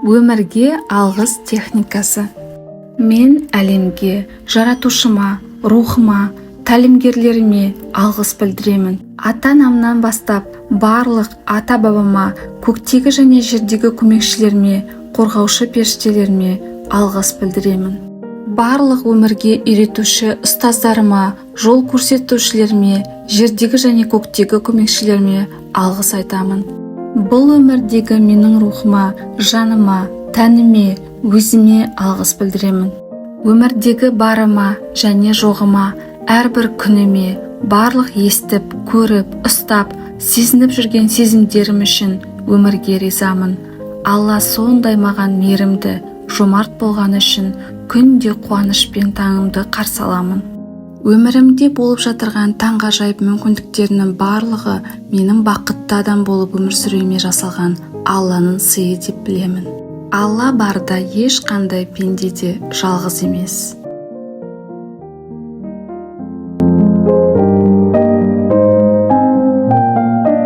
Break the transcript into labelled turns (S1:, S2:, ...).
S1: Өмірге алғыс техникасы. Мен әлемге, жаратушыма, рухыма, тәлімгерлеріме алғыс білдіремін. Ата-анамнан бастап барлық ата-бабама, көктегі және жердегі көмекшілеріме, қорғаушы періштелеріме алғыс білдіремін. Барлық өмірге үйретуші ұстаздарыма, жол көрсетушілеріме, жердегі және көктегі көмекшілеріме алғыс айтамын. Бұл өмірдегі менің рухыма, жаныма, тәніме, өзіме алғыс білдіремін. Өмірдегі барыма және жоғыма, әрбір күніме, барлық естіп, көріп, ұстап, сезініп жүрген сезімдерім үшін өмірге ризамын. Алла сондай маған мейірімді, жомарт болғаны үшін күнде қуанышпен таңымды қарсы аламын. Өмірімде болып жатырған таңғажайып мүмкіндіктерінің барлығы менің бақытты адам болып өмір сүруіме жасалған Алланың сыйы деп білемін. Алла барда ешқандай пенде де жалғыз емес.